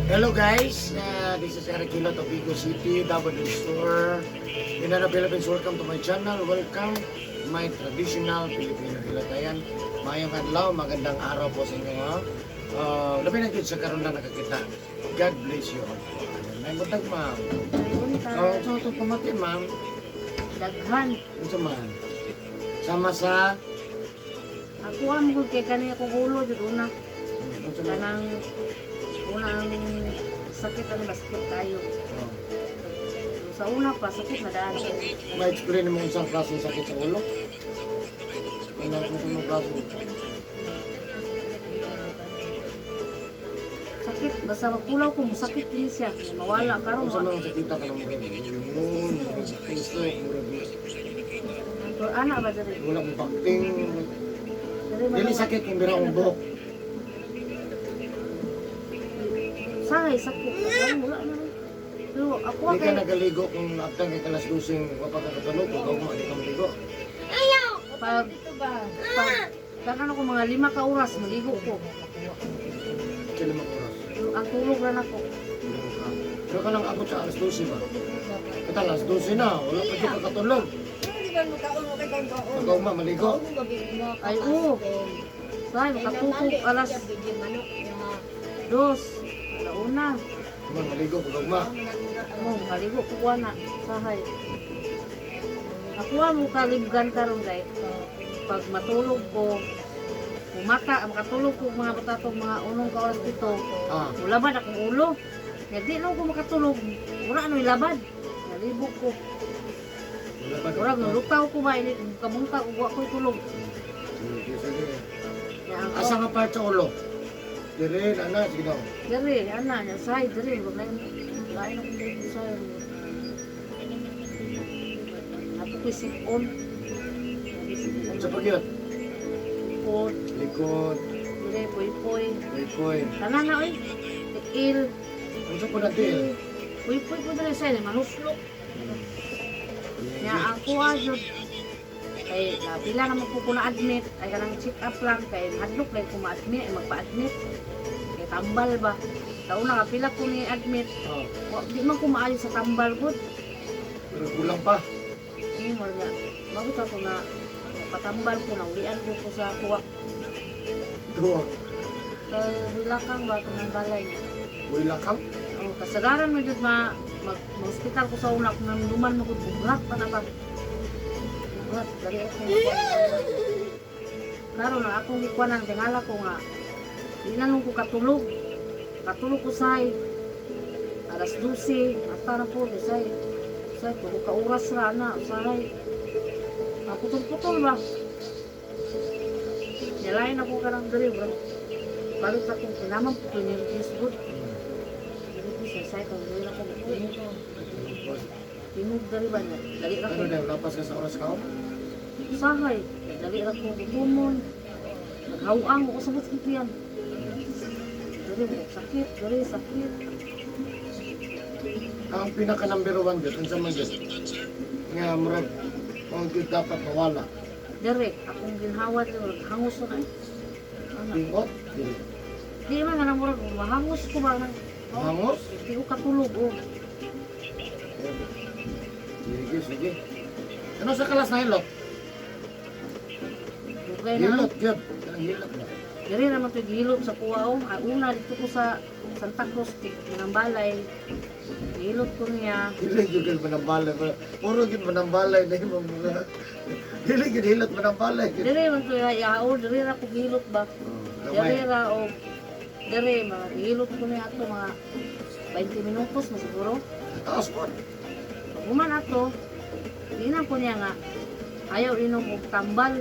Hello guys, this is Eric Hilot of Vigo City, Davao del Sur, Mindanao, Philippines. Welcome to my channel. Welcome my traditional Filipino hilot. Ayan, maayong adlaw, magandang araw po sa inyo. Ha? Labi na jud sa karon na nakakita. God bless you all po. Ayan, may buntag, ma'am. So, ito pamati, ma'am. Daghan. Unsa man? Sama sa Ako ang gud kay kani akong ulo jud una. Unsa man? Kanang una ang sakit ano ba, sakit kayo. Oh. Sa una pa sakit na daan. Ma-explain mo unsang klaseng sakit sa ulo? Ano ang unsang klase? Sakit basta magkulaw ko sakit din siya. Mawala karon. Unsa man ang sakita ka ng murag yun, murag piso, murag Pero ana ba diri? wala mong bakting. Diri man Dili ako. sakit kung bira akong buhok. Sahay sakit. Karon wala na. Pero ako Di ka kay nagaligo kung abtang kay kalas 12 wa pa ka katulog, ug ugma di ka maligo. Pag tanan ako mga 5 ka oras maligo ko. Kaya 5 oras. Pero ang tulog ra nako. Maligo ka. Pero ka lang abot sa alas 12 ba? Kita alas 12 na, wala pa jud ka katulog. Pag ugma maligo. Ay, oo. Sahay makatupog alas 2. Alauna. Ugma maligo pag ugma. Mo, maligo ko kuha na. Sahay. Ako mo kalibgan karon kay pag matulog ko, umata, makatulog ko mga batatong mga unong ka oras pito, mulabad akong ulo. Kaya di na ako makatulog, wala na labad. Nalibog ko. Wala pa. Murag nulutaw ko ba, ini kamunta ko, wa ko'y tulog. Sige, sige. Ya, ang Asa nga part sa ulo? Dire, ana, sige daw. Diri, ana, nya sahay, diri, wala lain akong diri sa Ako ko'y sipon. Sa pagyot? Likod, Likod, dire, puy-puy. Puy-puy. Tanan na, oy. Tiil. Unsa po natin? Puy-puy po diri sa manuslok. Nya ang kuha jud kay pila naman po ko na-admit ay kanang check up lang kay hadlok kay ko ma-admit ay magpa-admit kay tambal ba taon na pila ko ni admit. Wa, di man ko maayo sa tambal gud. Pero kulang pa. Ni mo nga bago ta ko na patambal ko na ulian ko ko sa kuwak. Duwa. Kay wilakang ba kanang balay niya. Wala kang? Oh, kasagaran mo jud ma mag hospital ko sa una kung nanduman mo ko bughat pa na ba. Bughat dali ako. Karon na akong gikuanan tingala ko nga di na nung ko katulog. Katulog ko say alas 12, ata na po di say. Say tulo ka oras ra na say. Putol-putol ba. Nilain ako karang diri bro. Balik akong kinamang po ko nervous good. Sa kung dili na ko tingog dali ba niya. Dali ra Ano ko daw, lapas ka sa oras ka? Usahay. Dali ra ko gutumon. Naghawang ko sa butkit yan. Dali mo sakit, dali sakit. Ang pinaka number one dyan, unsa man dyan? Nga, murag, ang gyud dapat mawala. Dere, akong ginhawa dere hangos na eh. Ana. Tingot, dili. Di man nga murag mahangos ko ba nang Hangos? di ko katulog oh. Sige, sige. Ano sa kalas na hilot? Dugay na. Hilot, gyud. Kanang hilot na. Dere naman to gihilom sa kuwa oh. Ay, una dito ko sa Santa Cruz tik balay. Gihilot ko niya. Dili gyud kayo manambalay. Puro gyud manambalay na imong mga. Dili gyud hilot manambalay. Gyud. Dere man to yaon, dere ra ko gihilot ba. Oh, Dere gamay. ra o dere mga gihilot ko niya ato mga 20 minutos na siguro. Taas po. Pag human ato, di na ko niya nga ayaw inom og tambal.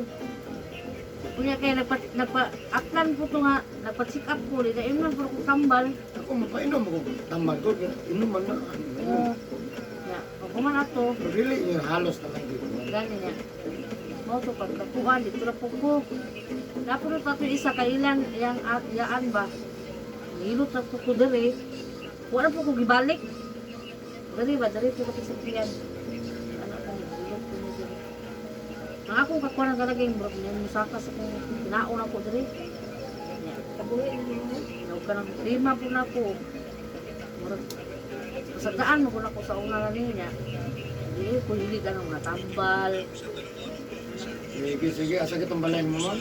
Kunya kay nagpa atlan po to nga nagpa-check up ko di na inom po ko tambal. Ako mapainom ako. Tambal ko. Inom man na. Inom. Oo. Ya, pag human ato, Pero dili yun halos naman dito. gani niya. Mao to pagkakuan dito ra po ko. Napuro pa to isa kailan yang at yaan ba. Nilot ra po ko diri. Wala po ko gibalik. Diri ba diri po ko sa tiyan. Ano akong hilot ko ni diri. Ang akong kakuan na talaga yung murag niya musaka sa akong kinaon ako diri. Nya, Naug ka ng lima po na ko. Murag sa daan mo ko sa una na niya. Di ko hili ka ng mga tambal, Sige, sige. Asa kitong balay mo, ma'am?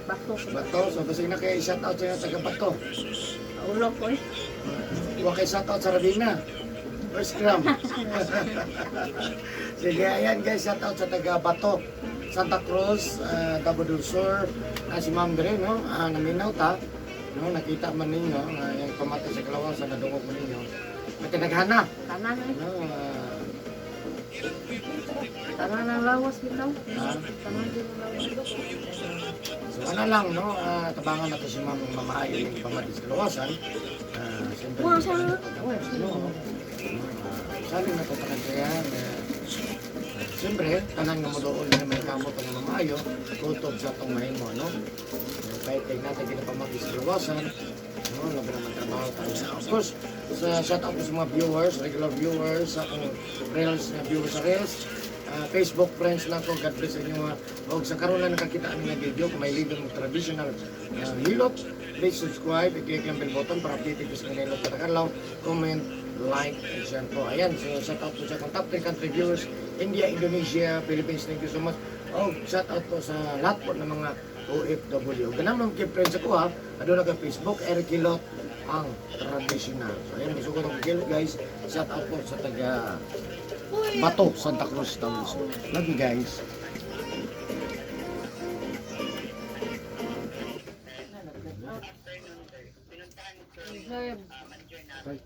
Bato sa Bato. So, basig na kay shout out sa inyo taga Bato. Ulo ko eh. Wa kay shout out sa Rabina. First gram. Sige, ayan guys, shout out sa taga Bato. Santa Cruz, Davao del Sur. Si Ma'am Dre, no? Naminaw ta. No, nakita man ninyo, yung pamati sa kalawasan, nadungog man ninyo. May tinaghana. Tanan eh. No, Tanan ang lawas bitaw. Ha? Tanan din ang lawas. So ano lang, no? Tabangan nato si Ma'am Mamaayo yung pamati sa kalawasan. Siyempre, Wow, sa- no? Saling na to tanan kaya. Siyempre, tanan nga mo doon na may kamot ang mamaayo, kutob sa atong mahimo, no? Kahit kay natin kinapamati sa kalawasan, no? Labi naman trabaho tayo. Of course, sa shout out ko sa mga viewers, regular viewers, sa akong reels na viewers sa reels, Facebook friends lang ko, God bless sa inyo mga. Og sa karon lang nakakita ang mga video, kung may libre mo traditional hilot, please subscribe, i-click ang bell button para updated ko sa mga hilot kada comment, like, and share po. Ayan, so shout out po sa akong top 3 country viewers, India, Indonesia, Philippines, thank you so much. Og shout out po sa lahat po ng mga OFW. Ganang mga friends ako ha, aduna ka Facebook, Eric Hilot, ang traditional. So ayan, gusto ko ng Hilot guys. Shout out po sa taga Bato, Santa Cruz, Davao. Love you guys. Reserve. Bye.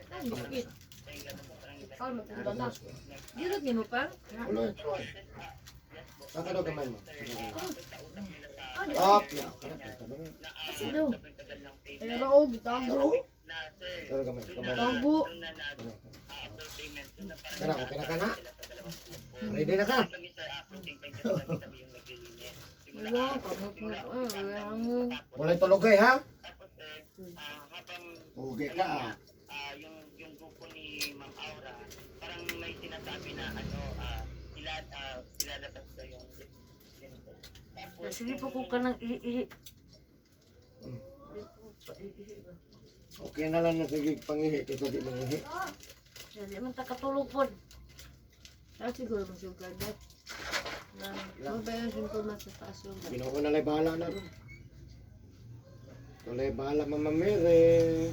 Ay, biscuit. Ikaw, magpunta na. Gilot ni mo pa? Ulo, eh. Saan ka daw kamay mo? Up! Yeah. Kasi daw. Pero oh, bitago. Pero kamay, kamay. Bitago. Kana, okay na ka na? Ready na ka? Wala, kamot mo. Ay, wala mo. Walay tulogay ha? Ugi ka ah. Yung grupo ni Ma'am Aura, parang may sinasabi na ano, ilalabas daw yung tapos Sige po ko ka ng ihi-ihi. Okay na lang na sige pangihi kaysa di mangihi. Hindi man ta katulog po. Ah, siguro mas yung card na. Ano ba yung sintomas sa taas yung Ginoo na lang bahala na ron. Tuloy bahala Mama Mary.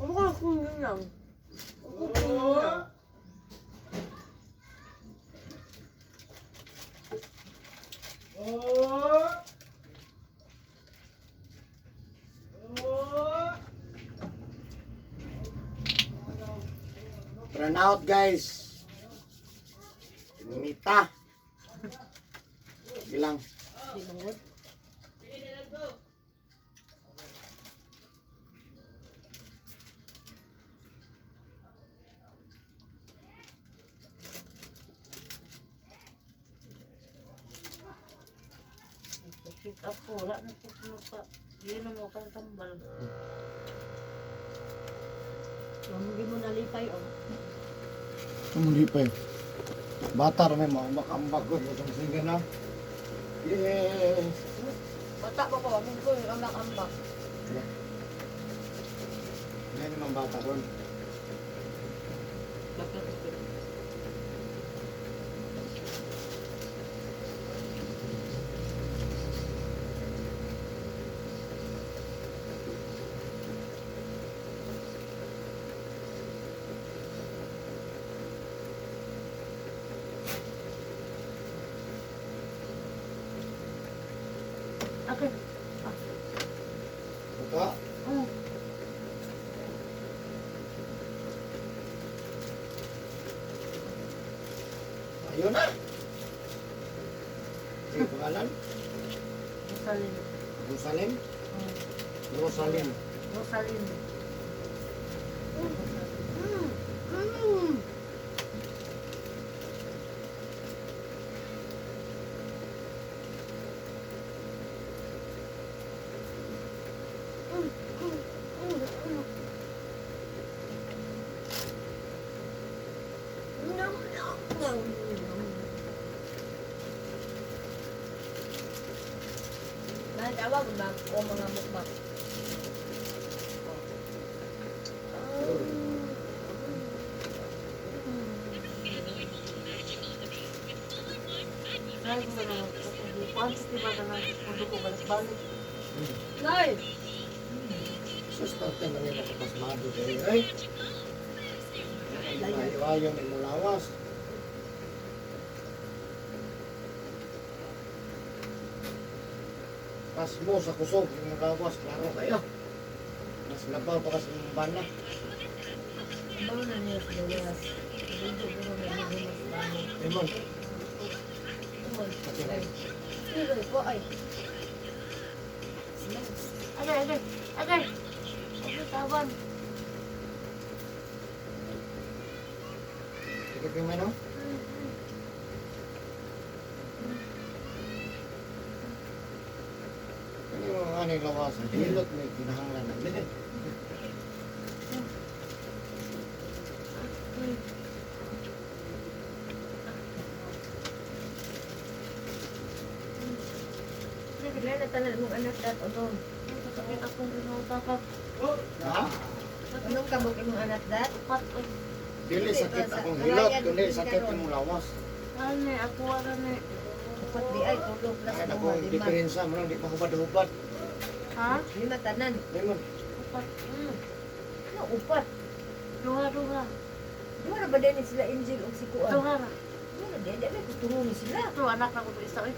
Ano ka kunin lang? Ano ka kunin lang? Run out guys. Mita. Ilang? Di manggod. Pick up ko, wala na po pa. Hindi na mo kang tambal. Hindi mo nalipay, oh. Tumuli pa eh. Bata rin mo, makambag ko. Lutong sige na. Yes. Bata pa ko, amin ko, yung ambak-ambak. Yan naman bata ron. Okay. Ito. Oh. Ayun na. Sige, pangalan? Rosalyn. Rosalyn? Rosalyn. Rosalyn. Tawag ba o mga mukbang. Ay, mga kuan sa tiba ka na mundo ko balik-balik. Nay! Sus, parte man nila kapasmado kayo. Ay! Ayo-ayo ni mulawas. Pasmo sa kusog, yung lawas, klaro kayo. Mas labaw pa kasi yung bana. Bawo na niya sa gawas. Dito ko na medyo mas bago. Limon, Tumon. pati na. Pero ko ay. Agay, agay, agay. Agay, tawan. Tikit yung meno? Ano yung mga anong lawas? Hilot may kinahanglan na. Bigla na tanan mong anak dat o dong. Sakit akong ginutapak. Ha? Anong kabog imong anak dat? Upat, oy. Dili sakit akong hilot, kundi sakit yung lawas. Ano, ako ano. Upat di ay tulo plus Kaya duha akong lima. diferensya mo lang, di pa hubad-hubad. Ha? Lima tanan. Limon, Upat. Ano upat? Duha, duha. Duha ra ba din ni sila Angel og si Kuan? Duha ra. Duha ra din, di may kusturo ni sila. Ito, anak na ko to isa, oy.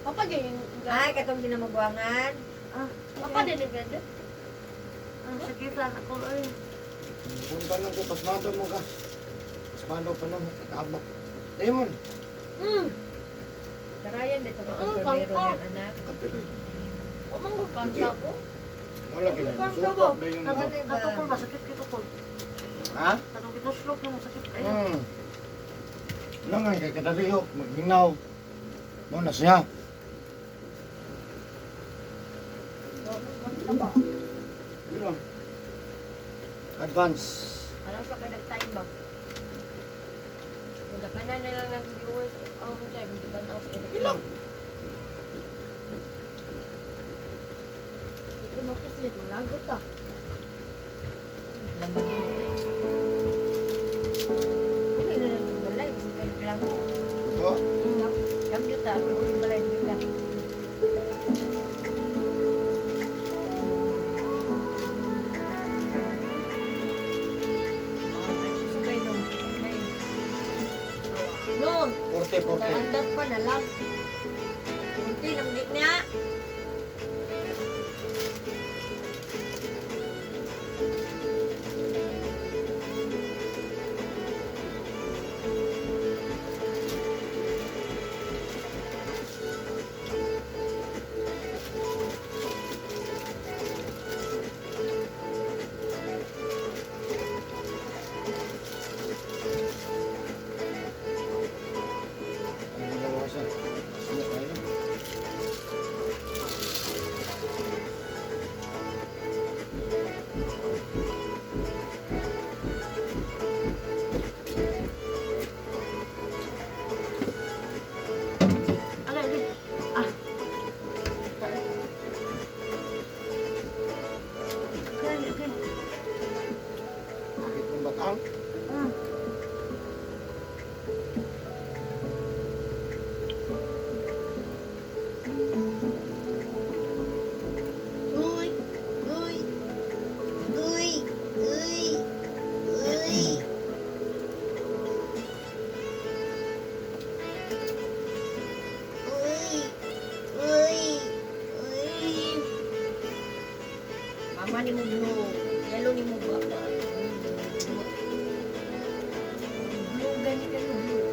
Papa, ganyan. Ay, katong ginamagwangan. Ah, papa din ni Brenda. Ah, sakitan ako, oy. punta lang ko, pasmado mo ka. Pasmado pa lang, katabak. Limon, Karayan dito ka Mm, primero bangko. niyang anak. kapilay. Umanggo kanta ko. Wala kaya, Kanta ba? sukat na yung... Katukol ba? Sakit kitukol. Ha? Katong kituslok na mo, sakit kayo. Langan kay kadalihok, maghinaw. Mo na siya. Yun. Advance. Alam pa ka nag-time ba? Magkakanan na lang ng viewers ang time, di ba na ako Ilang? Ito mo kasi, malagot ah. Lamang. Okay na lang yung balay, kasi kayo lang mo. Ito. Kamyo ta, ako yung balay dito. No, 40, 40. Naandat pa na lang. Kunti lang di niya. Ang dalawa siya. Mas kayo. Agay, agay. Ah. Agay, agay. Sakit ng batang. Ah. Uy, uy, uy, uy, uy. Uy, uy, uy. Mama ni mo blue, yellow ni mo ba? Blue gani kayo blue.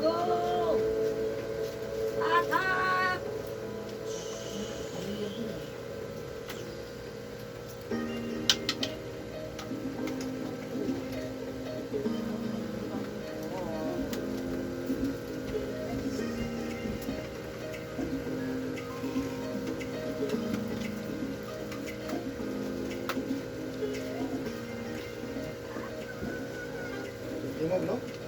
Go! Attack! Tingog, no?